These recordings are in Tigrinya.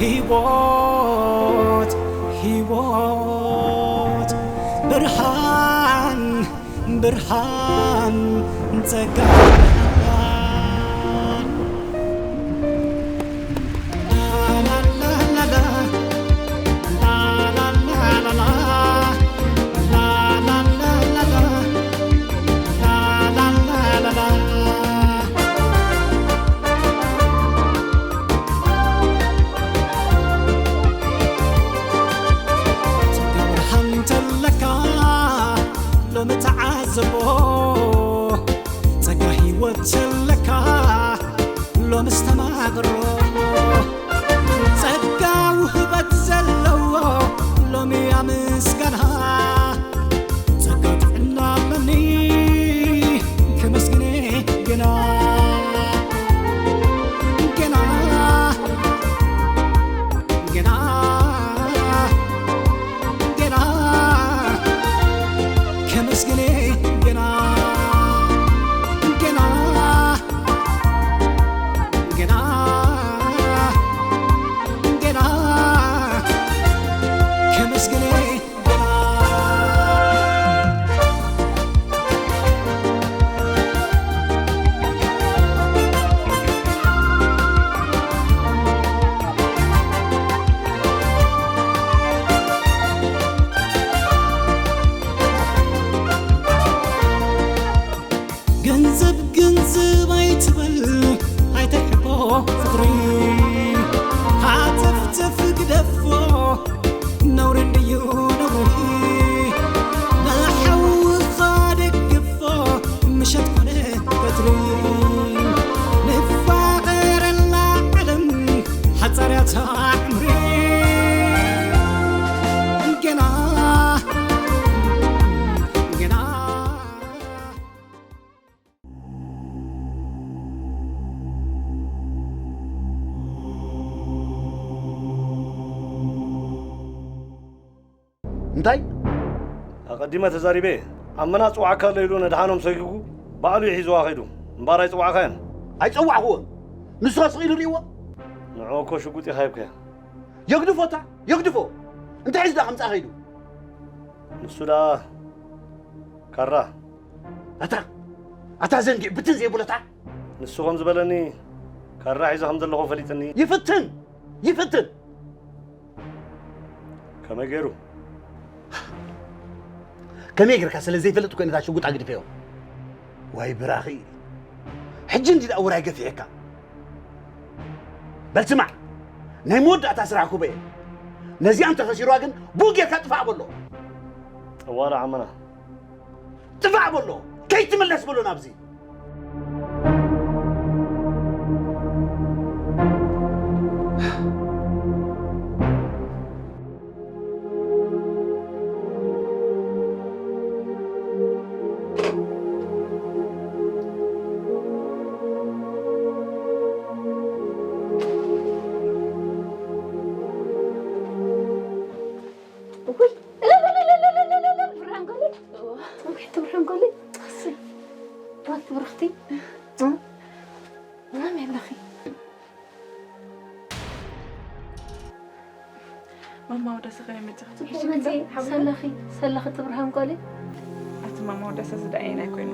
ህይወት ህይወት ብርሃን ብርሃን ጸጋ ጸጋ ብርሃን ተለካ ሎሚ ተዓዘቦ፣ ጸጋ ህይወት ተለካ ሎሚ ኣስተማቕሮ፣ ጸጋ ውህበት ዘለዎ ሎሚ ኣመስጋና፣ ጸጋ ጥዕና ኣለኒ ከመስግነ ገና፣ ገና፣ ገና፣ ገና ከመስግነ ገና፣ ገና፣ ገና፣ ገና ከመስግነ ገንዘብ ገንዘብ ኣይትበል ኣይተሕቆ ፍቕሪ ሃተፍተፍ ግደፎ ነውሪ እንድዩ ነውሪ ንሓውኻ ደግፎ ምሸት ኮነ ቀትሪ ንፋቐረላ ዓለም ሓጻርያ ታዕምሪ ገና ገና እንታይ ኣቐዲመ ተዛሪበ። ኣመና ጽዋዕካ ኣሎ ኢሉ ነድሓኖም ሰጊጉ ባዕሉ እዩ ሒዝዋ ከይዱ። እምበኣር ኣይጸዋዕካዮን። ኣይጸዋዕክዎን። ንስኻስ ኢሉ ርእይዎ? ንዕኡ እኮ ሽጉጥ ኢኻ ሂብካዮ። የግድፎ እታ የግድፎ። እንታይ ሒዙ ደኣ ከምጽኣ ከይዱ? ንሱ ደኣ ካራ። ኣታ ኣታ ዘንጊዕ ብትን ዘይብሎ እታ። ንሱ ከም ዝበለኒ ካራ ሒዘ ከም ዘለኹ ፈሊጥኒ። ይፍትን! ይፍትን! ከመይ ገይሩ? ከመይ ጌርካ ስለ ዘይፈልጥ እኮ ነታ ሽጉጥ ኣግዲፈዮ። ዋይ ብራኺ። ሕጂ እንዲ ደኣ ውራይ ገፊሐካ። በል ስማዕ፣ ናይ መወዳእታ ስራሕ ኩበ እየ። ነዚኣ እንተ ከሲርዋ ግን ብኡ ጌርካ ጥፋእ በሎ። ጠዋላ ዓመና። ጥፋእ በሎ። ከይትምለስ በሎ ናብዚ። ውይ እልልልልልልልልል ብርሃን ጎለይ ውይ ትብርሃን ጎለይ እሰይ ባት ብርኽቲ እ መን ኣለኺ ማማ ወደሰ ከመይ መጫኺ ሕጂ መፂ ሰለኺ ሰለኺ ትብርሃን ጎለይ ኣቲ ማማ ወደሰ ዝደኣየን ኣይኮይኑ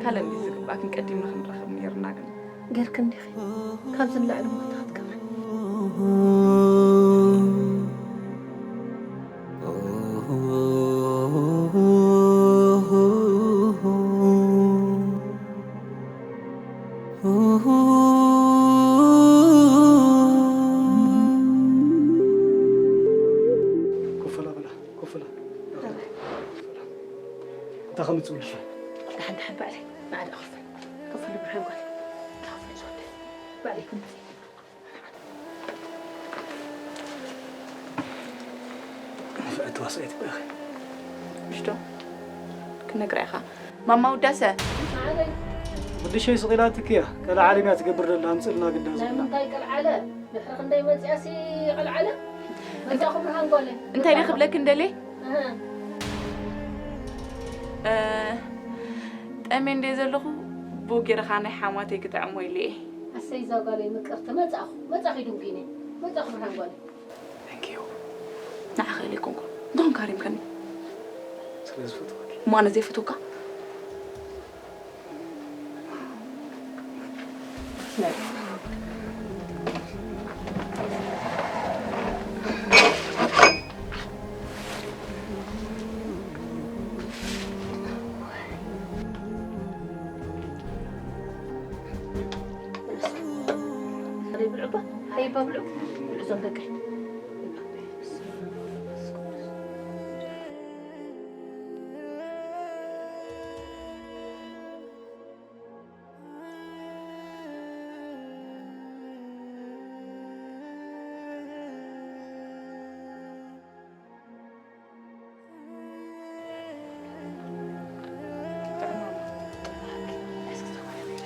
ካልእ እንዲ ዝግባእ ክንቀዲምና ክንራኸብ ነይርና ግን ገርኪ እንዲኺ ካብዚ ንላዕሊ ሞት ክትገብሪ ኮፈላ በላ ኮፈላ እንታይ ከምፅእ ውልሽ ደሓን ደሓን ባዕለይ ንዓዳ ኮፈል ኮፈል ብርሃን ጓል ኮፈል ዝወደ ባዕለይ ክምፅእ ንፍዕቲ ዋስኦ ይትበኺ ምሽቶ ክነግራ ኢኻ ማማ ውዳሰ ወዲ ሸይ ስቕ ኢላትኪ እያ ቀልዓለም እያ ትገብር ዘላ ኣምፅእልና ግዳ ናይ ዝብላ ምንታይ ቀልዓለ ድሕሪ ክንደይ መፅያሲ ቀልዓለ መፃኹ ብርሃን ጓለ እንታይ ደ ክብለክ እንደለ ጠሜ እንደ ዘለኹ ብኡ ጌርኻ ናይ ሓማተይ ክጥዕሞ ኢለ እየ ኣሰይ እዛ ጓለይ ምቅርቲ መፃኹ መፃኺ ድንጉይነ መጻኹ ብርሃን ጓል። Thank you። ንዓኻ ኢለ ኣይኮንኩን። እንተኾንካ ሃሪምካኒ። ስለ ዝፈትወኪ። እሞ ኣነ ዘይፈትወካ?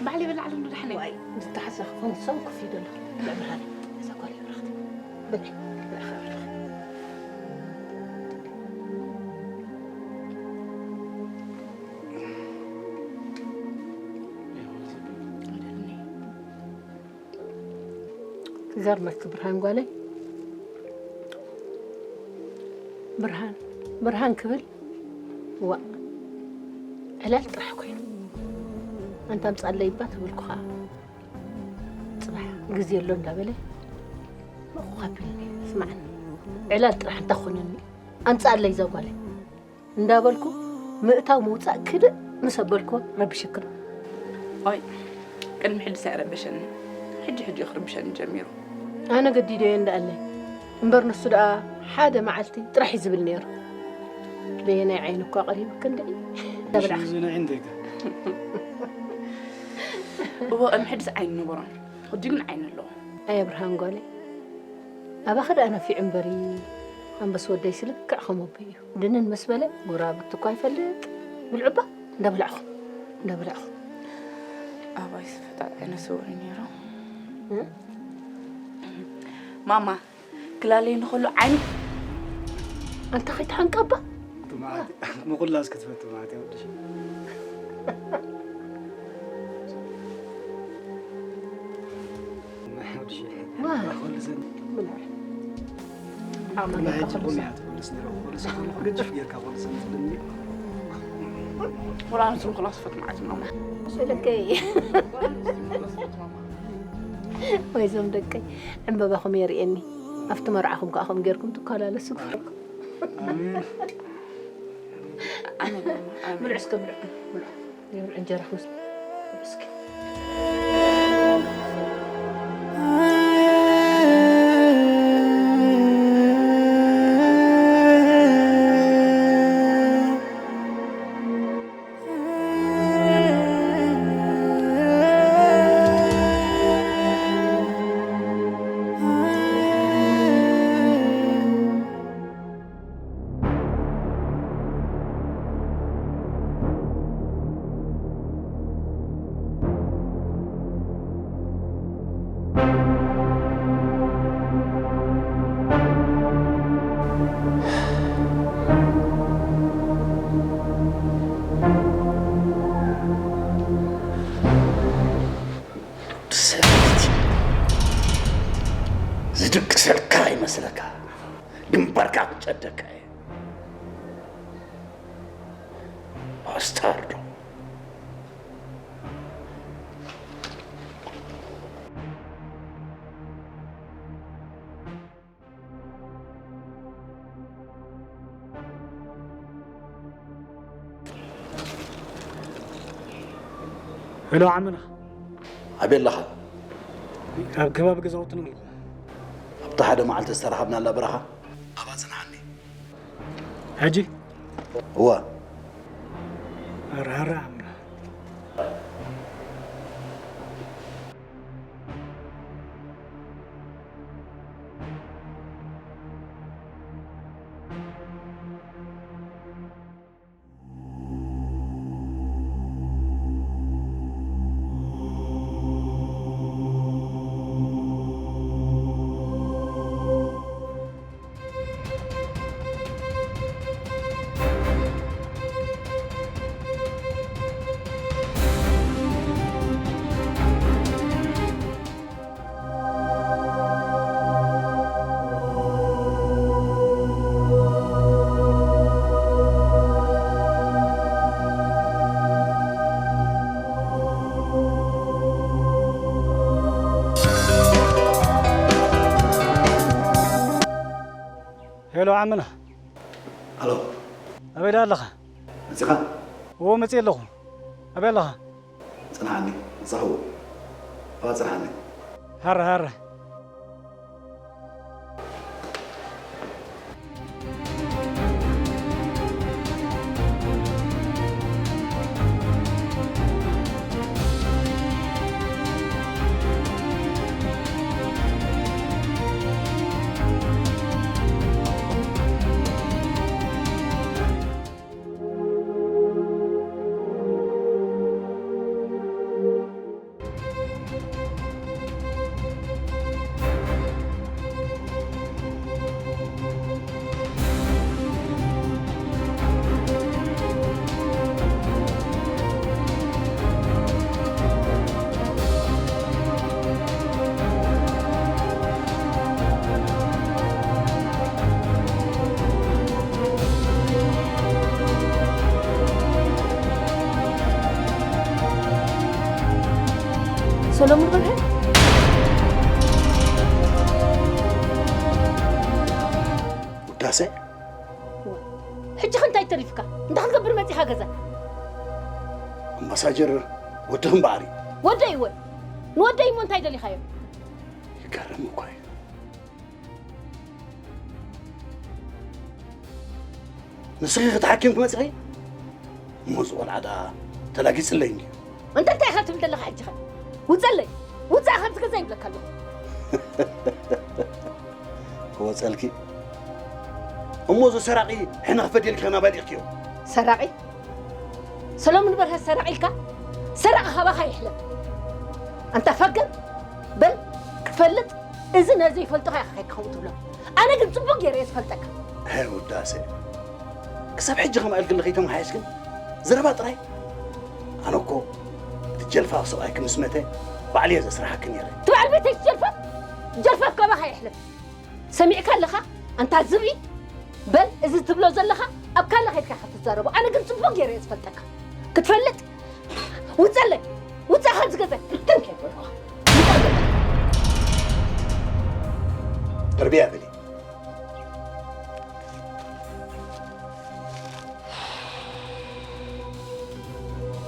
ባዕለይ በላዕሎም ዶ ደሓነይ? ዋይ፣ ዝተሓሰ ክኾን ሰው ክፍ ይደሎ። ብርሃን፣ እዛ ጓል ይብረኽቲ። ብልዒ፣ ንዓኻ ብርኽ። ዘርመክ ብርሃን ጓለይ። ብርሃን፣ ብርሃን ክብል፣ ዋእ፣ ዕላል ጥራሕ ኮይኑ። ኣንታ ኣምጻለይ እባ ተበልኩኻ። ጽባሕ ግዜ ኣሎ እንዳበለ፣ መቑ ከቢልኒ። ስማዕኒ፣ ዕላል ጥራሕ እንተኾነኒ፣ ኣምጻለይ እዛ ጓለይ። እንዳበልኩ ምእታው ምውጻእ ክድእ ምስ ኣበልኩ ረቢሽክን። ኣይ ቅድሚ ሕጂ ሳይረበሸኒ ሕጂ ሕጂ ክርብሸኒ ጀሚሩ። ኣነ ገዲደዮ እንዳኣለይ እምበር ንሱ ደኣ ሓደ መዓልቲ ጥራሕ እዩ ዝብል ነይሩ። በየናይ ዓይኒ እኳ ቀሪብክን ድዒ እንዳበላዕኺ። እዚ ንዒ እንተይከ እዎ ቅድሚ ሕጂስ ዓይኒ ነበሮን ሕጂ ግን ዓይኒ ኣለዎ። ኣየ ብርሃን ጓለይ፣ ኣባኺ ደኣ ነፊዑ እምበሪ ኣንበስ ወደይሲ ልክዕ ከም ኣቦይ እዩ። ድንን ምስ በለ ጎራብቲ እኳ ይፈልጥ። ብልዑባ እንዳበላዕኹም እንዳበላዕኹም። ኣባይ ስፈጣጥ ዓይነ ስውር እዩ ነይሩ። ማማ ክላለይ ንኸሉ ዓይኑ ኣንታ ከይትሓንቀባ። ትማዓት ንኹላስ ክትፈቱ ማለት እዩ ወድሽ። ወድሽ ዋ። ኩልሰን ናይ ሕጂ ቁም እያ ትበልስ ነይሩ። ኩልሰን ኩሉ ግድፍ ጌርካ ኩልሰን ትብልኒ። ወላ ንስም ክላስ ፈት ማለት ነው። ስለከይ ወይዞም ደቀይ ዕምበባኹም የርእየኒ። ኣብቲ መርዓኹም ከዓ ከም ጌርኩም ትኮላለሱ። ኣነ ኣነ ብልዑ እስከ ብልዑ ብልዑ። የብልዑ እንጀራ ክምስ እስኪ። ሰበይቲ ዝድቅሰልካ ይመስለካ፣ ግንባርካ ክጨደካ እየ። ኣስታርዶ። ሄሎ ዓመና። ኣበይ ኣለኻ? ኣብ ከባቢ ገዛውትና ኣለኹ። ኣብታ ሓደ መዓልቲ ዝተራኸብናላ በረኻ ኣብኣ ጽንሓኒ። ሕጂ? እወ። ኣራራ ዓመና። ሄሎ ዓምና። ኣሎ። ኣበይ ደኣ ኣለኻ? መጺኻ? እዎ መጺእ ኣለኹ። ኣበይ ኣለኻ? ጽንሓኒ፣ ዛህዎ። እባ ጽንሓኒ። ሃረ፣ ሃረ። ሰሎሙን በርሀ? ውዳሰ? ሕጂ ከ እንታይ ተሪፍካ? እንታይ ክትገብር መጺኻ ገዛ? ኣምባሳጀር ወድኺ እምበኣር እዩ። ወደይ እወ። ንወደይ እሞ እንታይ ደሊኻዮ? ይገርም እኮ እዩ። ንስኺ ክትሓኪም ክመጽኺ? እሞ እዚ ቆልዓ ደኣ ተላጊጽለይ እንድዩ። እንተ እንታይ ኢኻ ትብል ዘለኻ ሕጂ ኸ? ውጸለይ! ውጻእ ካብዚ ገዛ ይብለካ ኣለኹ። ክወጸልኪ? እሞ እዚ ሰራቒ ሕነ ክፈድየልኪ ናባይ ልኢኽክዮ? ሰራቒ? ሰሎሙን በርሀ ሰራቒ ኢልካ? ሰራቒ ካባኻ ይሕለፍ። ኣንታ ፈገር በል ክትፈልጥ እዚ ነዘይፈልጦ ኢኻ ከይትኸውን ትብሎ። ኣነ ግን ጽቡቕ ገይረ እየ ዝፈልጠካ። ሀ ውዳሴ፣ ክሳብ ሕጂ ከምኣ ኢልክኒ ከይተመሓየሽክን ዘረባ ጥራይ። ኣነ እኮ እቲ ጀልፋፍ ሰብኣይኪ ምስ መተ ባዕለየ ዘስርሓኪ ነይረ። እቲ በዓል ቤተይ ጀልፋፍ፣ ጀልፋፍ ካባኻ ይሕለፍ። ሰሚዕካ ኣለኻ ኣንታ ዝብኢ? በል እዚ ትብሎ ዘለኻ ኣብ ካልእ ከይድካ ኢኻ ትዛረቦ። ኣነ ግን ጽቡቕ ገይረ እየ ዝፈልጠካ። ክትፈልጥ ውጸለይ፣ ውጻእ ካብዚ ገዛ። ብትን ከይበልኩኻ። ውጸለይ። ደርብያ በሊ።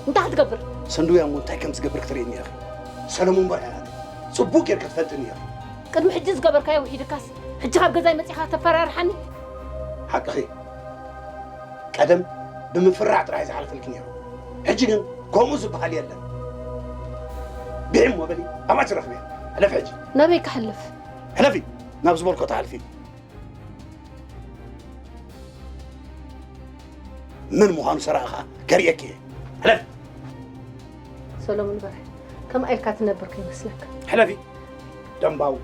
እንታይ ክትገብር? ሰንድውያ እሞ እንታይ ከም ዝገብር ክትርእይኒ ኢኺ። ሰለሙን በርሀ ናተይ። ጽቡቕ ጌርኪ ትፈልጥኒ ኢኺ። ቅድሚ ሕጂ ዝገበርካዮ ውሒድካስ፣ ሕጂ ካብ ገዛይ መጺኻ ተፈራርሓኒ? ሓቅኺ። ቀደም ብምፍራዕ ጥራይ ዝሓልፈልኪ ነይሩ። ሕጂ ግን ከምኡ ዝበሃል የለን። ብዒ እሞ በሊ፣ ኣብኣ ትረኽብያ። ሕለፊ ሕጂ። ናበይ ክሕልፍ? ሕለፊ፣ ናብ ዝበልኮ ትሓልፊ። መን ምዃኑ ሰራቒ ኸኣ ከርእየኪ እየ። ሕለፊ። ሰሎሙን በርሀ፣ ከምኣ ኢልካ ትነብር ከይመስለካ። ሕለፊ፣ ደምባው።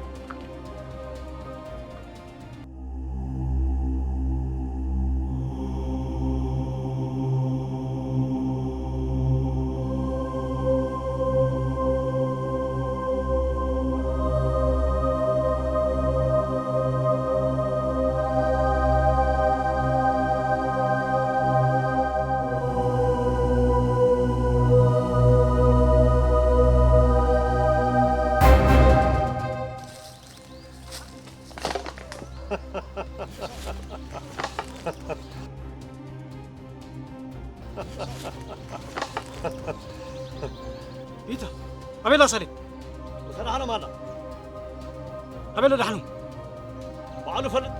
ኢታ፣ ኣበይ ኣላ ሳሌም? ሰራሕና ማና። ኣበይ ኣሎ ደሓኑ? ባዕሉ ፈልጥ።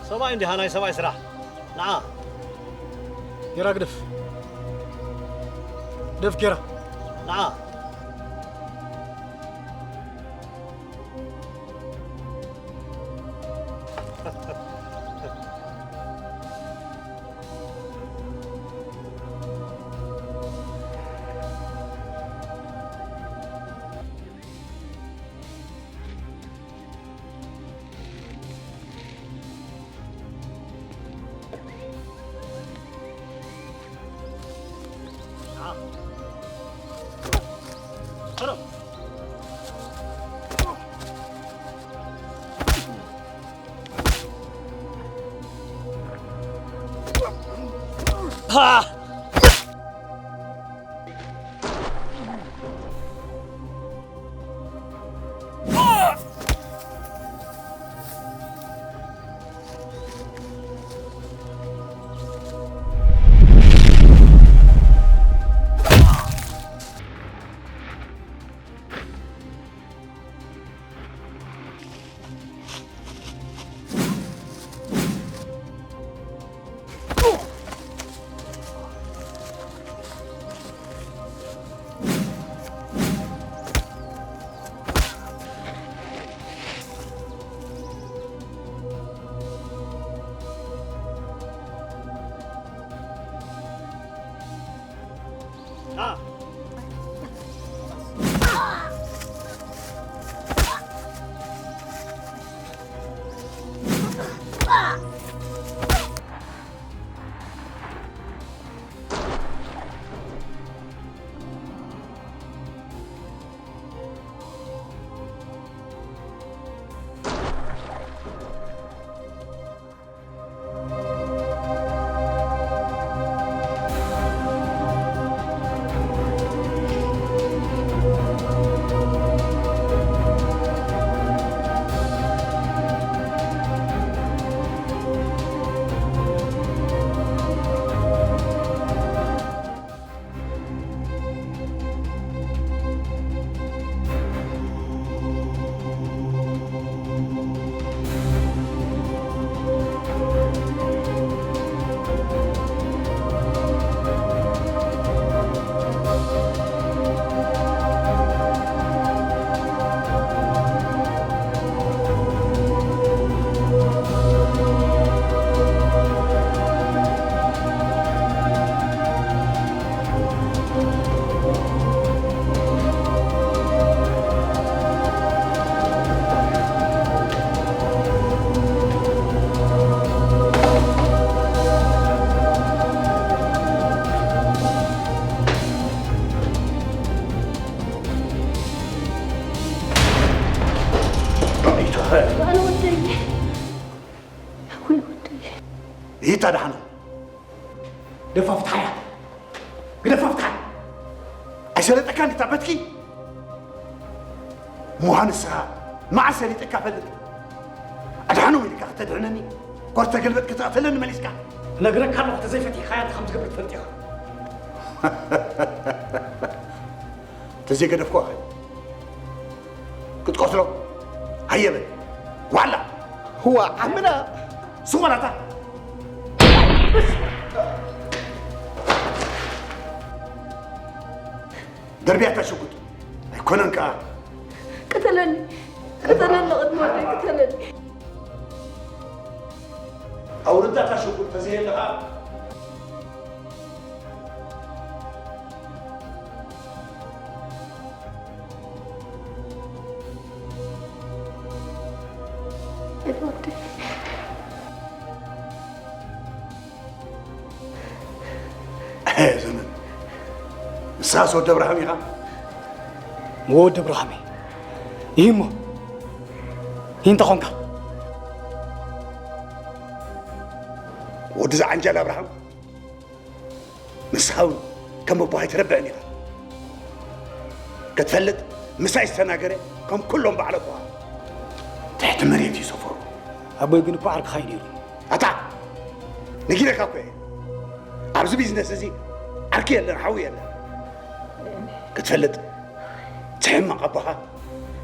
ሰብኣይ እንዲኻ ናይ ሰብኣይ ስራሕ። ንዓ። ጌራ ግደፍ። ግደፍ ጌራ። ንዓ። ራእይቶኸ ኣነ ወደይ፣ ወደይ። ይታ ደሓኖ። ግደፋ ፍትሓያ። ግደፋ ፍትሓያ። ኣይሰለጠካን እታ በትኪ? ምዃን ንስኻ መዓስ ሰሊጠካ ፈልጥ? ኣድሓኖም ኢልካ ከተድሕነኒ፣ ኮር ተገልበጥ ክትቐተለኒ መሊስካ? እነግረካ ኣለኹ፣ ተዘይፈቲሕካያ እንታይ ከም ዝገብር ትፈልጥ ኢኻ። ተዘይገደፍኩ ኣኸ ክትቀትሎ ሃየ በል። ዋላ። ህዋ ዓምና። ስቕ በል ኣታ። ደርብያ እታ ሽጉጥ። ኣይኮነን ከኣ። ቅተለኒ። ቅተለኒ፣ ቅድሚ ወደይ ቅተለኒ። ኣውርዳ እታ ሽጉጥ ተዘየለ ከኣ። ዘመን፣ ንስኻስ ወዲ ኣብርሃም ኢኻ? እወ፣ ወዲ ኣብርሃም እየ። ይህ እሞ፣ ይህ እንተ ኾንካ። ወዲ ዝዓንጃል ኣብርሃም፣ ንስኻ እውን ከም ኣቦኻ ኣይትረብዕን ኢኻ። ክትፈልጥ፣ ምሳይ ዝተናገረ ከም ኩሎም በዓል ኣቦኻ ትሕቲ መሬት እዩ ሰፈሩ። ኣቦይ ግን እኮ ዓርክኻ እዩ ነይሩ። ኣታ፣ ነጊረካ እኮ እየ። ኣብዚ ቢዝነስ እዚ ዓርኪ የለን፣ ሓዊ የለን። ክትፈልጥ፣ እቲ ሕማቕ ኣቦኻ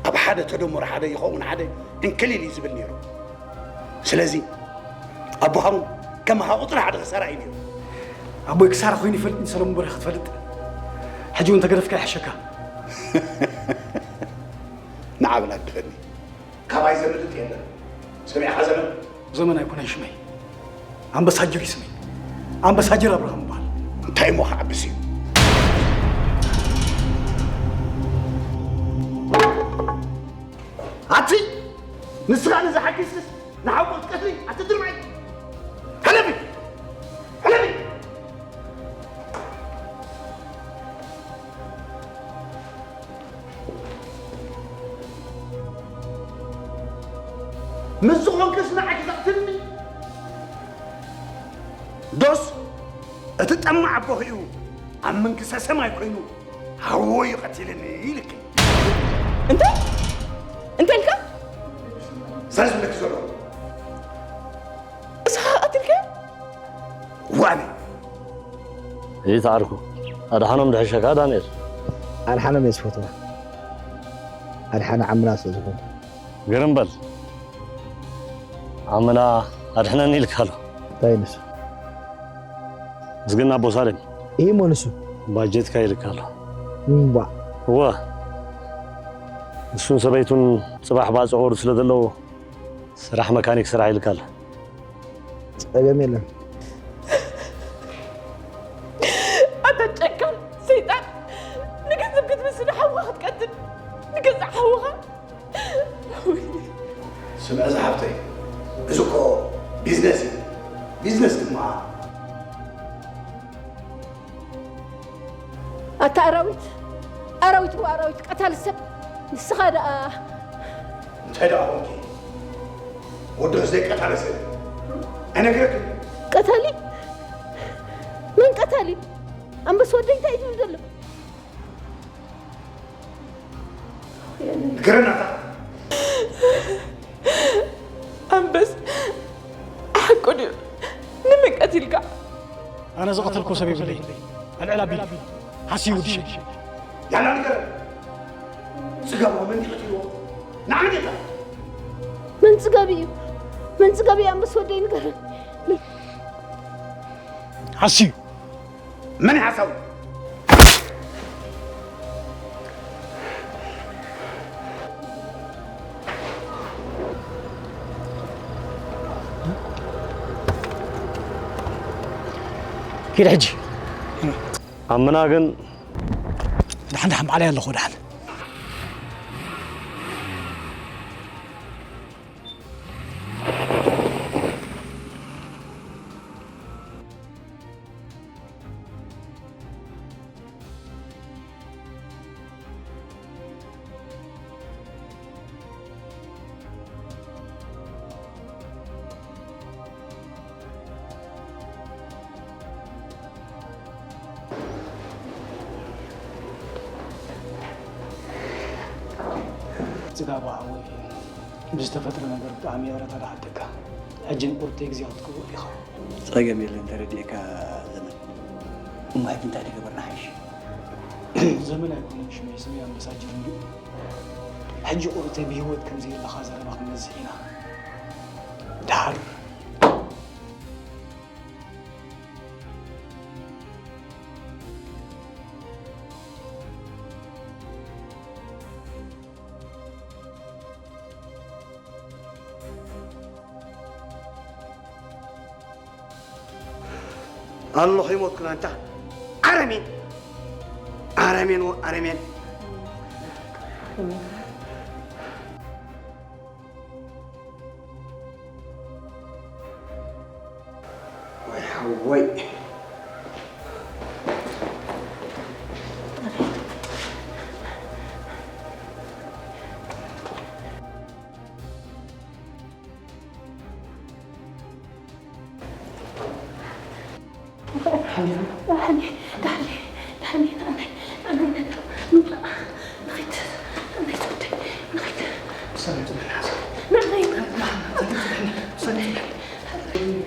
ኣብ ሓደ ተደምሮ ሓደ ይኸውን ሓደ ዕንክሊል እዩ ዝብል ነይሩ። ስለዚ ኣቦኻ እውን ከማኻ ቁፅሪ ሓደ ክሳራ እዩ ነይሩ። ኣቦይ ክሳራ ኮይኑ ይፈልጥ፣ ሰለሙን በሪኻ ክትፈልጥ። ሕጂ እውን ተገደፍካ ይሕሸካ። ንዓ በል ኣግድፈኒ። ካባይ ዘምልጥ የለን። ሰሚዕኻ ዘመን? ዘመን ኣይኮነን ሽመይ። ኣምበሳጀር እዩ ስመይ። ኣምበሳጀር ኣብርሃም እበሃል። እንታይ እሞ ክዓብስ እዩ? ኣቲ ንስኻ ነዚ ሓኪስክስ ንሓውቦ ክትቀትሊ ኣቲ ድርባይ። ሕለፊ! ሕለፊ! ምስ ዝኾንክስ ንዓኪ ዘቕትልኒ ዶስ እቲ ጠማዕ ኣቦኺኡ ኣብ መንግስተ ሰማይ ኮይኑ ሃዎ እዩ ቀቲልኒ ኢልኪ? እንታይ? እንታይ ኢልካ? እዛ ዝብለኪ ዘለኹ። ንስኻ ቀቲልካዮ? ዋኒ። ይትዓርኩ። ኣድሓኖም ድሕሸካ ዳንኤል። ኣድሓኖም እየ ዝፈትዋ። ኣድሓነ ዓምና ስለ ዝኾነ። ግርም በል። ዓምና ኣድሕነኒ ኢልካ ኣሎ። እንታይ ንሱ? ምስግና ኣቦ ሳሌም። ይህ እሞ ንሱ? ባጀትካ ኢልካ ኣሎ። እምባ። እወ። ንሱን ሰበይቱን ጽባሕ ባጽዕ ክወርዱ ስለ ዘለዉ ስራሕ መካኒክ ስራሕ ኢልካ ኣሎ። ጸገም የለን። ኣታ ጨካን፣ ሰይጣን፣ ንገንዘብ ክትምስ ንሓውኻ ክትቀትል፣ ንገዛእ ሓውኻ። ውይ። ስምዒ ዝሓብተይ፣ እዚ እኮ ቢዝነስ እዩ። ቢዝነስ ድማ ኣታ ኣራዊት፣ ኣራዊት እሞ ኣራዊት፣ ቀታሊ ሰብ፣ ንስኻ ደኣ። እንታይ ደኣ ኾንኪ? ወዲ ህዝበይ ቀታሊ ሰብ። ኣይነግረክን። ቀታሊ? መን ቀታሊ? ኣንበስ ወደይ እንታይ እዩ ዝብል ዘሎ? ንገረና እታ። ኣንበስ፣ ሓቁ ድዩ? ንመን ቀቲልካ? ኣነ ዝቐተልኩ ሰብ የብለይ። ኣልዕል ኣቢሉ። ሓስዩ ውዲ ሸይ። ያላ ንገረን። ጽጋቡ መን ድዩ ቀቲልዎ? ንዓመት የታ። መን ጽጋቢ እዩ? መን ጽጋቢ እዩ? ኣንበስ ወደይ ንገረን። ሓስዩ። መን ሓሳዊ? ኪድ ሕጂ። ኣምና ግን ደሓን ደሓን ባዕለይ ኣለኹ ደሓን። ጽጋቡ ሓወይ፣ ብዝተፈጥረ ነገር ብጣዕሚ ይቕረታ ድሓተካ። ሕጂ ንቁርብተይ ግዜ ክትክብር ኢኻ። ጸገም የለን፣ ተረዲእካ ዘመን። እሞ ሕጂ እንታይ ተገበርና ሓይሽ? ዘመን ኣይኮነን ሽመይ፣ ስመይ ኣምባሳጀር እንድዩ። ሕጂ ቁርብተይ ብህይወት ከም ዘየለኻ ዘረባ ክንነዝሕ ኢና። ድሓር። ኣለኹ ይሞትኩና እንታ። ኣረሜን። ኣረሜን ወ-፣ ኣረሜን። ወይ ሓወይ። ዳሕኒ፣ ዳሕኒ፣ ዳሕኒ፣ ንኣነይ፣ ንኣነይ ነታ፣ ንብላ፣ ንኺድ፣ ንኣነይ ትወደይ፣ ንኺድ። ሰላም፣ ጽንሕ፣ ሓሳብ። ንኣነይ፣ ንኣነይ፣ ንኣነይ፣ ንኣነይ።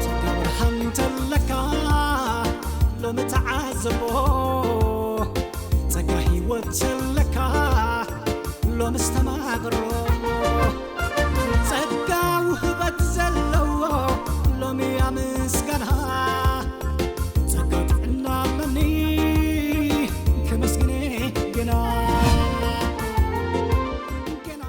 ጸጋ ብርሃን ተለካ ሎሚ ተዓዘቦ፣ ጸጋ ህይወት ተለካ ሎሚ ኣስተማቕሮ፣ ጸጋ ውህበት ዘለዎ ሎሚ ኣመስጋና፣ ጸጋ ጥዕና ኣለኒ ከመስግነ ገና፣ ገና።